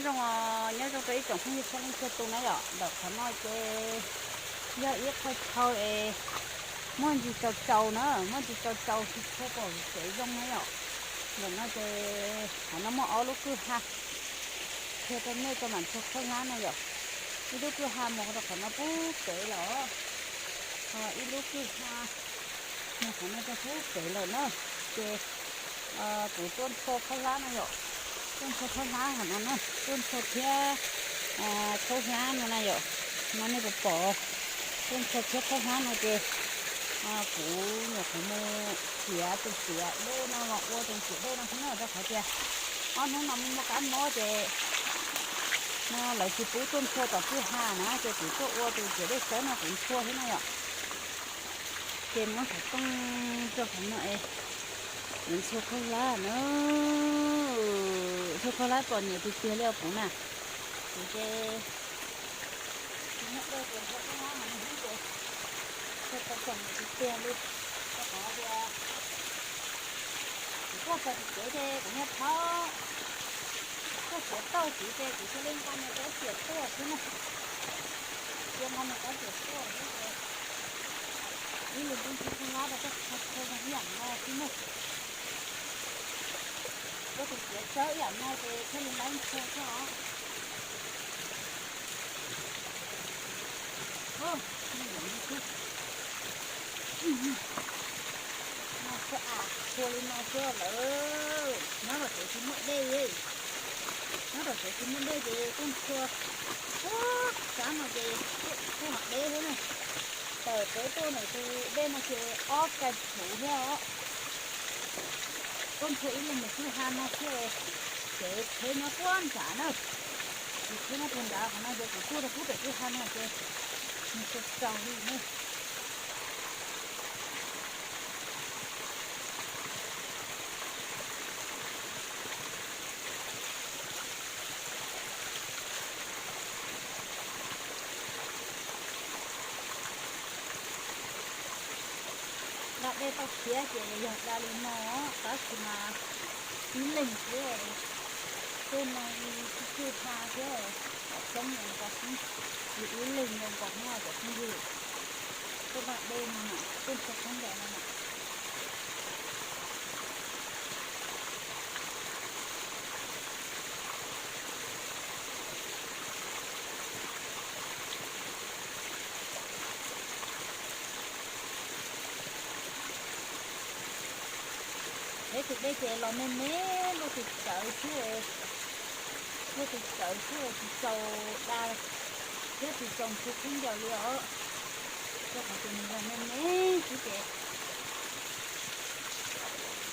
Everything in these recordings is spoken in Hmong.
Zoo, nyob zoo rau ib tsoom phooj ywg txhua leej txhua tus na yom. Ntawm qhov no ces yog ib qho chaw es muaj ntsis tsaus tsaus na, muaj ntsis tsaus tsaus tsis tshua pom kev zoo na yom. Ntawm no ces qhov no muaj ob lub kwj ha, qhia rau nej tau mam ntshua khaub hlab na yom. Ib lub kwj ha mus rau qhov no pub kev lawm, ho ib lub kwj ha mus qhov no rau pub kev lawm na. Ces kuv tuaj ntshua khaub hlab na yom, tuaj ntshua khaub hlab qhov no na, tuaj ntshua thiab khaub hlab no na yom. No nej puas pom, tuaj ntshua thiab khaub hlab no ces kuv nyuam qhuav mus txiav tus txiav dej no los ua tus txiav dej no xwb na, rau qhov tias ob hnub no muaj kab mob ces no lawv tsis pub tuaj ntshua tom kwj ha na, ces kuv tuaj ua tus txiav dej tsawb no kuv ntshua xwb na yom. Ces muab xov tooj rau qhov no es kuv ntshua khaub hlab na, ntshua khaub hlab txom nyem tiag tiag li os kuv na. Kuv ces tsis muaj dej ces ntshua khaub hlab mas ntshua txom nyem tiag tiag li, rau qhov tias kuv tuaj txog tim kev ces kuv niag phaub tuaj txiav tauj tid ces kuv cia li nqa nws rab riam tuaj xwb na. Cia nqa nws rab riam tuaj xwb ces ib leeg tuaj ntshua khaub hlab rau koj ntshua zoo ib yam no xwb na. Tuaj tus txiav tsawb ib yam no ces thiaj li laib ntshua thiab os. No xwb as, ntshua li no xwb lawm. Nyob tom tsev tsis muaj dej, nyob tom tsev tsis muaj dej ces tuaj ntshua, ub, sab no ces tuaj hom deb xwb na. Tawm peb tuaj ntawm tus dej no ces ob kais txhuv thiab os. Tuaj ntshua ib leeg ntawm kwj ha no xwb, tsev tsheb nyob puag nrad na. Tsev tsheb nyob puag nrad qhov no ces kuv tuaj rau pub tawm kwj ha no ces nws tsaus tsaus li na. Da dej tau khiav ces yog da li no, tab sis mas ib leeg xwb, tej no tsis tshua ha thiab, cov xyoob zoo nkaus xwb, ib leeg zoo nkaus no cov phooj ywg. Tuaj da dej no na, tuaj ntshua khaub ncaws no na. Peb tus dej ces los me me, luaj tus tsawv xwb, luaj tus tsawv xwb tsis txaus da thiab tsis txaus ntshua khaub ncaws li os. Rau qhov tias nws los me me xwb ces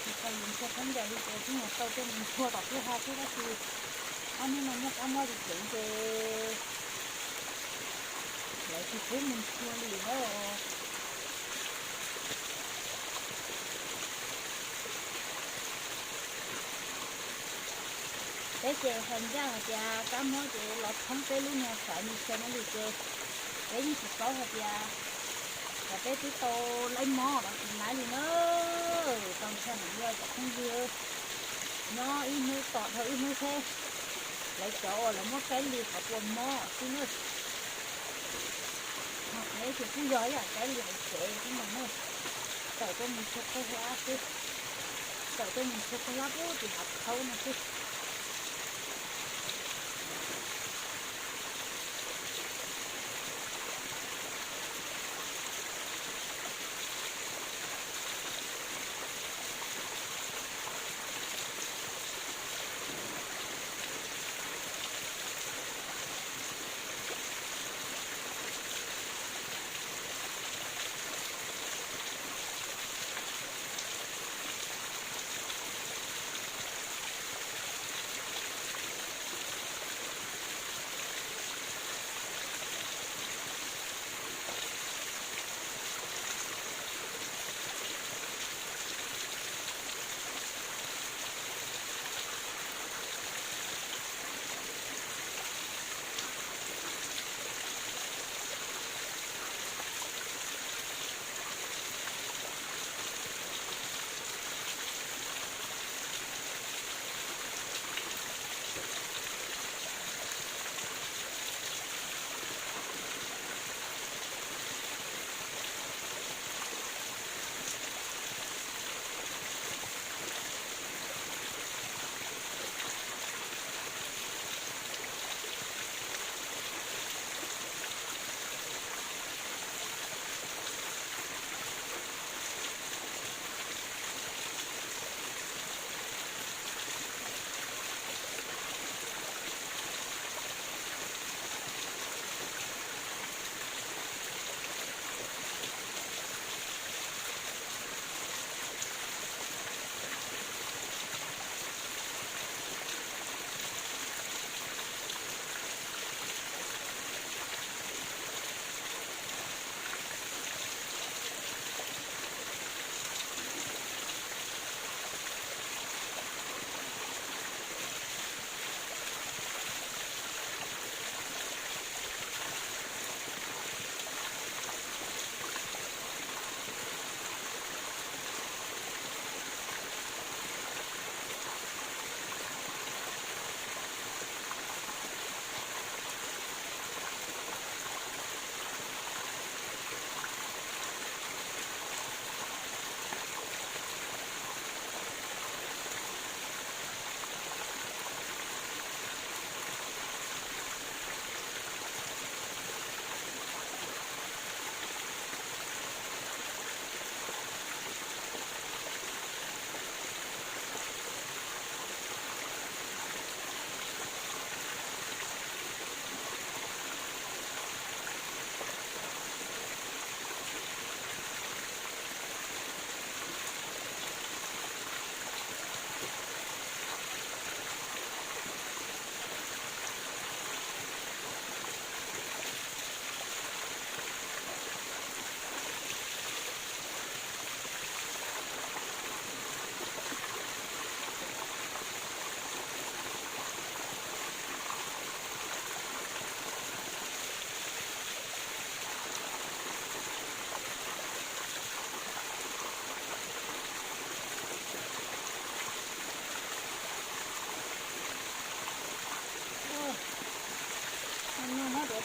tsis txaus ntshua khaub ncaws li ces kuj mus tau tuaj mus ntshua tom kwj ha xwb tab sis ob hnub no muaj kab mob tsis ceev ces lawv tsis pub mus ntshua li os. Peb ces hais ncaj hais tias kab mob ces los thoob peb lub niag faiv nis xyoo no li ces peb yeej tsis paub hais tias, hais peb twb tau laib mob los tsis laib li na. Tau ntshai heev li cov phooj ywg, nyob ib hnub tom dhau ib hnub seb lawv cov uas lawv muab kaib li qhov puas mob xwb na. Ho peb ces kuj yog ib yam kaib li hauv tsev xwb ntag na. Tawm tuaj mus ntshua khaub hlab xwb, tawm tuaj mus ntshua khaub hlab pub tim hav khaub no xwb.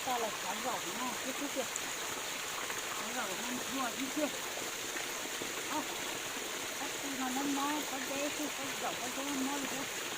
Tau los xyov zaum no xwb xwb tiag. Xyov zaum no mus ua xwb tiag. Ob tug no mob mob, pob zeb xwb, pob zaum pob zeb mob mob li thiab.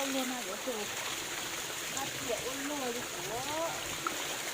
Luag no yuav tus, hab tiam ua luag li kuv.